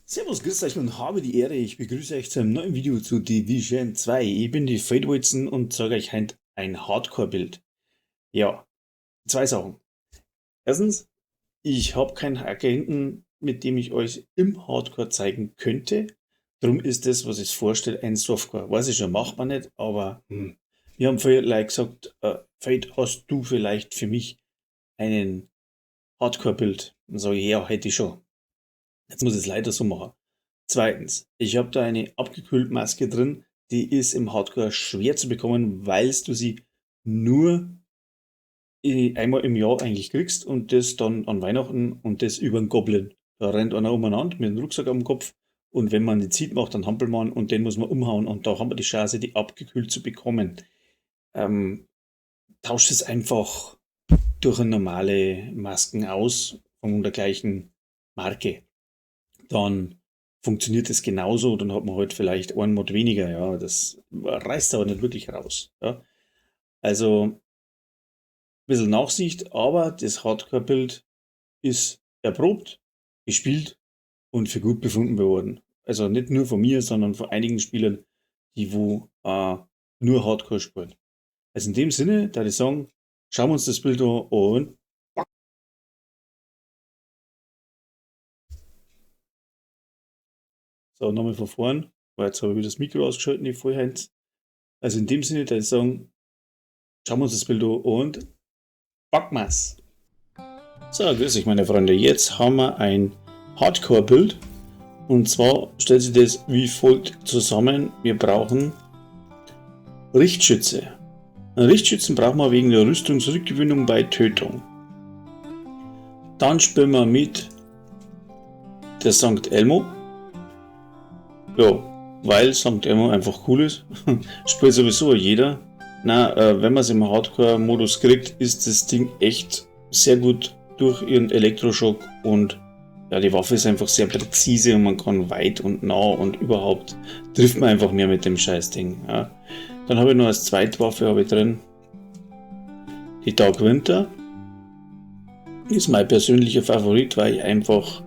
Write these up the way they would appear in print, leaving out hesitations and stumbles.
Servus, grüß euch und habe die Ehre, ich begrüße euch zu einem neuen Video zu Division 2. Ich bin die Feldwalzen und zeige euch heute ein Hardcore-Build. Ja, zwei Sachen. Erstens, ich habe keinen Agenten, mit dem ich euch im Hardcore zeigen könnte. Drum ist das, was ich vorstelle, ein Softcore. Weiß ich schon, macht man nicht, aber wir haben vorher gleich gesagt, Fate, hast du vielleicht für mich einen Hardcore-Build? Dann sage ich, ja, hätte ich schon. Jetzt muss ich es leider so machen. Zweitens, ich habe da eine abgekühlte Maske drin, die ist im Hardcore schwer zu bekommen, weil du sie nur einmal im Jahr eigentlich kriegst und das dann an Weihnachten und das über einen Goblin. Da rennt einer umeinander mit dem Rucksack am Kopf und wenn man die zieht, macht dann Hampelmann und den muss man umhauen und da haben wir die Chance, die abgekühlt zu bekommen. Tauscht es einfach durch normale Masken aus von der gleichen Marke. Dann funktioniert es genauso, dann hat man halt vielleicht einen Mod weniger, ja, das reißt aber nicht wirklich raus. Ja. Also ein bisschen Nachsicht, aber das Hardcore-Build ist erprobt, gespielt und für gut befunden worden. Also nicht nur von mir, sondern von einigen Spielern, die wo nur Hardcore spielen. Also in dem Sinne, da ich sagen, schauen wir uns das Bild an und so, nochmal von vorn, weil jetzt habe ich wieder das Mikro ausgeschaltet, die vorhin. Also in dem Sinne, da ich sagen, schauen wir uns das Bild an und packen wir's. So, grüß euch meine Freunde, jetzt haben wir ein Hardcore-Build und zwar stellt sich das wie folgt zusammen. Wir brauchen Richtschütze. Einen Richtschützen brauchen wir wegen der Rüstungsrückgewinnung bei Tötung. Dann spielen wir mit der Sankt Elmo. Ja, weil Sankt Elmo einfach cool ist. Spielt sowieso jeder. Na, wenn man es im Hardcore-Modus kriegt, ist das Ding echt sehr gut durch ihren Elektroschock und ja, die Waffe ist einfach sehr präzise und man kann weit und nah und überhaupt trifft man einfach mehr mit dem Scheißding. Ja. Dann habe ich noch als Zweitwaffe habe ich drin die Dark Winter. Ist mein persönlicher Favorit, weil ich einfach,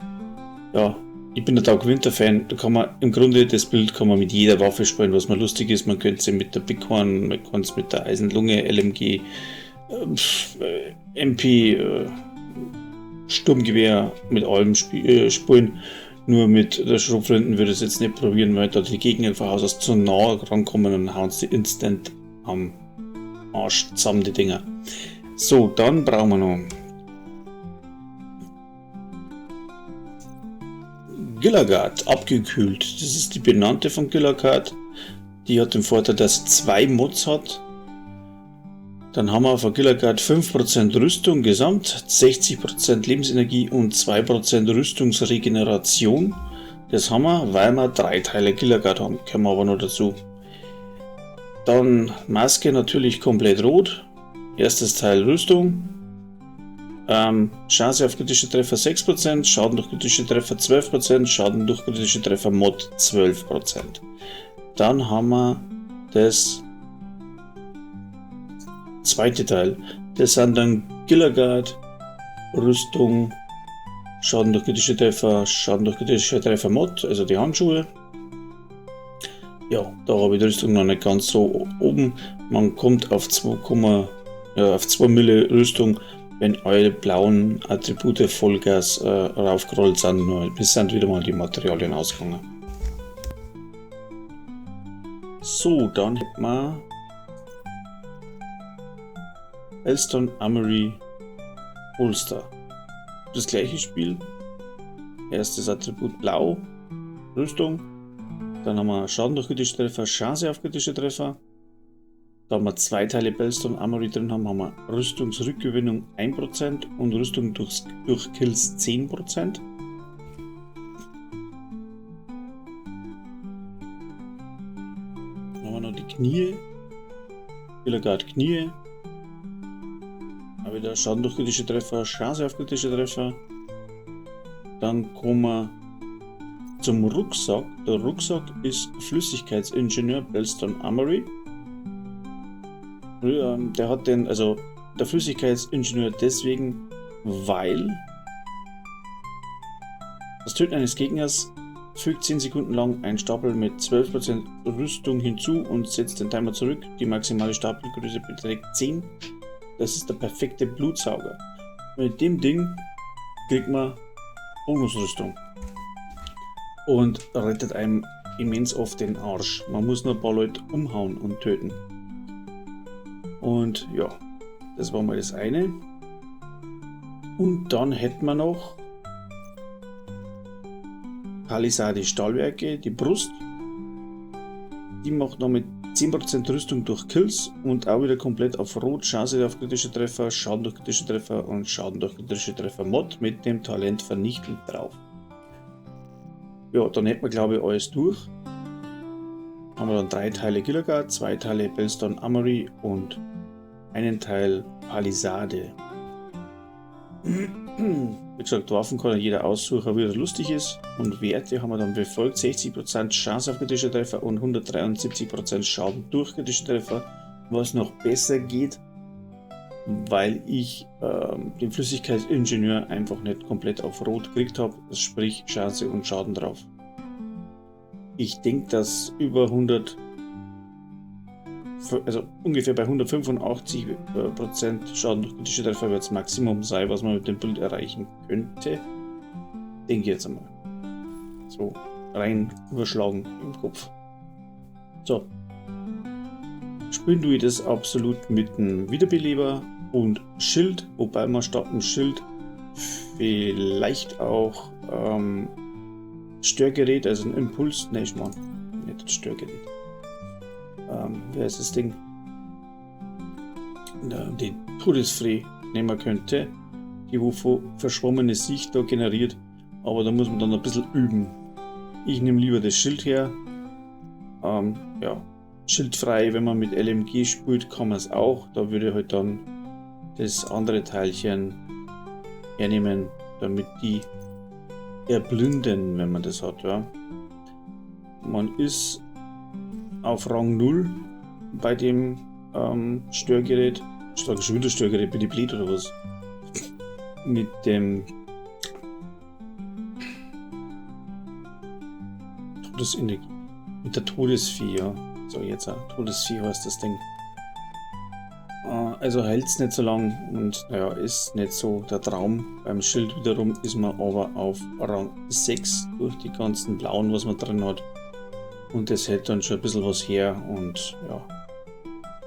ja, ich bin der Dark Winter Fan, da kann man im Grunde das Bild kann man mit jeder Waffe spielen, was mal lustig ist. Man könnte sie mit der Bighorn, man kann es mit der Eisenlunge, LMG, MP, Sturmgewehr, mit allem spielen. Nur mit der Schrotflinten würde ich es jetzt nicht probieren, weil da die Gegner von Haus aus zu nah rankommen und hauen sie instant am Arsch zusammen, die Dinger. So, dann brauchen wir noch Gilagard, abgekühlt. Das ist die benannte von Gilagard. Die hat den Vorteil, dass sie 2 Mods hat. Dann haben wir von Gilagard 5% Rüstung gesamt, 60% Lebensenergie und 2% Rüstungsregeneration. Das haben wir, weil wir 3 Teile Gilagard haben. Kommen wir aber noch dazu. Dann Maske natürlich komplett rot. Erstes Teil Rüstung. Chance auf kritische Treffer 6%, Schaden durch kritische Treffer 12%, Schaden durch kritische Treffer Mod 12%. Dann haben wir das zweite Teil. Das sind dann Gilagard, Rüstung, Schaden durch kritische Treffer, Schaden durch kritische Treffer Mod, also die Handschuhe. Ja, da habe ich die Rüstung noch nicht ganz so oben. Man kommt auf auf 2 Mille Rüstung, wenn alle blauen Attribute Vollgas raufgerollt sind. Nur bis sind wieder mal die Materialien ausgegangen. So, dann hätten wir Hellstone Armory Holster. Das gleiche Spiel. Erstes Attribut blau, Rüstung. Dann haben wir Schaden durch kritische Treffer, Chance auf kritische Treffer. Da wir 2 Teile Bellstone Armory drin haben, haben wir Rüstungsrückgewinnung 1% und Rüstung durch Kills 10%. Dann haben wir noch die Knie. Gilagard Knie. Auch wieder Schaden durch kritische Treffer, Chance auf kritische Treffer. Dann kommen wir zum Rucksack. Der Rucksack ist Flüssigkeitsingenieur Bellstone Armory. Der hat den, also der Flüssigkeitsingenieur deswegen, weil das Töten eines Gegners Fügt 10 Sekunden lang einen Stapel mit 12% Rüstung hinzu und setzt den Timer zurück. Die maximale Stapelgröße beträgt 10. Das ist der perfekte Blutsauger. Mit dem Ding kriegt man Bonusrüstung und rettet einem immens oft den Arsch. Man muss nur ein paar Leute umhauen und töten. Und ja, das war mal das eine. Und dann hätten wir noch Palisade Stahlwerke, die Brust. Die macht noch mit 10% Rüstung durch Kills und auch wieder komplett auf Rot, Chance auf kritische Treffer, Schaden durch kritische Treffer und Schaden durch kritische Treffer Mod mit dem Talent vernichtend drauf. Ja, dann hätten wir, glaube ich, alles durch. Haben wir dann 3 Teile Gilliger, 2 Teile Bellstone Armory und einen Teil Palisade. Wie gesagt, Waffen kann jeder aussuchen, wie er lustig ist. Und Werte haben wir dann befolgt: 60% Chance auf kritische Treffer und 173% Schaden durch kritische Treffer, was noch besser geht, weil ich den Flüssigkeitsingenieur einfach nicht komplett auf Rot gekriegt habe, sprich Chance und Schaden drauf. Ich denke, dass über 100, also ungefähr bei 185% Schaden durch kritische Treffer wird das Maximum sein, was man mit dem Bild erreichen könnte. Denke ich jetzt einmal. So rein überschlagen im Kopf. So. Spielen tue ich das absolut mit einem Wiederbeleber und Schild, wobei man statt einem Schild vielleicht auch Störgerät, also ein Impuls, ne, ich meine, nicht das Störgerät. Wer ist das Ding? Die Todesfree nehmen könnte, die wo verschwommene Sicht da generiert, aber da muss man dann ein bisschen üben. Ich nehme lieber das Schild her. Ja, schildfrei, wenn man mit LMG spielt, kann man es auch. Da würde halt dann das andere Teilchen hernehmen, damit die erblinden, wenn man das hat. Ja. Man ist auf Rang 0 bei dem Störgerät. Ich sage schon wieder Störgerät, bin ich blöd oder was? Mit dem Todesenergie. Mit der Todesvieh, ja. So, jetzt auch. Todesvieh heißt das Ding. Also hält's nicht so lang und naja, ist nicht so der Traum. Beim Schild wiederum ist man aber auf Rang 6 durch die ganzen blauen, was man drin hat. Und das hält dann schon ein bisschen was her und ja,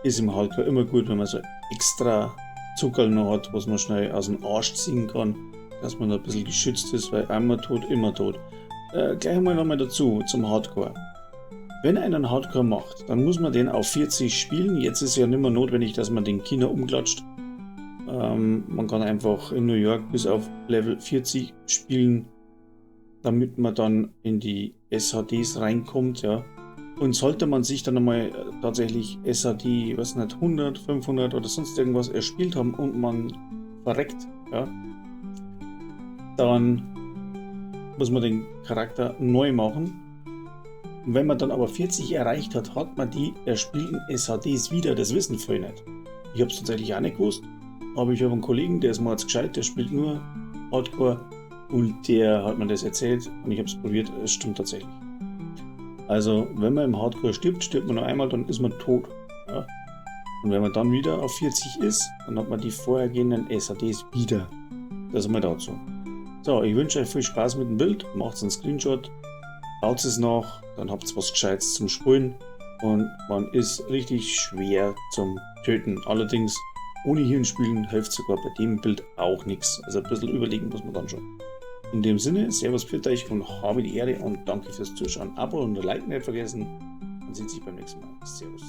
ist im Hardcore immer gut, wenn man so extra Zuckerl noch hat, was man schnell aus dem Arsch ziehen kann, dass man da ein bisschen geschützt ist, weil einmal tot, immer tot. Gleich einmal nochmal dazu zum Hardcore. Wenn einer einen Hardcore macht, dann muss man den auf 40 spielen. Jetzt ist ja nicht mehr notwendig, dass man den China umklatscht. Man kann einfach in New York bis auf Level 40 spielen, damit man dann in die SHDs reinkommt, ja. Und sollte man sich dann einmal tatsächlich SHD, weiß nicht, 100, 500 oder sonst irgendwas erspielt haben und man verreckt, ja, dann muss man den Charakter neu machen. Und wenn man dann aber 40 erreicht hat, hat man die erspielten SHDs wieder. Das wissen viele nicht. Ich hab's tatsächlich auch nicht gewusst, aber ich habe einen Kollegen, der ist mal jetzt gescheit, der spielt nur Hardcore und der hat mir das erzählt und ich hab's probiert, es stimmt tatsächlich. Also, wenn man im Hardcore stirbt, stirbt man nur einmal, dann ist man tot. Ja? Und wenn man dann wieder auf 40 ist, dann hat man die vorhergehenden SHDs wieder. Das einmal dazu. So, ich wünsche euch viel Spaß mit dem Bild, macht einen Screenshot, baut es nach, dann habt ihr was Gescheites zum Spulen und man ist richtig schwer zum Töten. Allerdings, ohne Hirn spielen hilft sogar bei dem Bild auch nichts. Also ein bisschen überlegen muss man dann schon. In dem Sinne, Servus, pfiat euch und habe die Ehre und danke fürs Zuschauen. Abo und Like nicht vergessen. Man sieht sich beim nächsten Mal. Servus.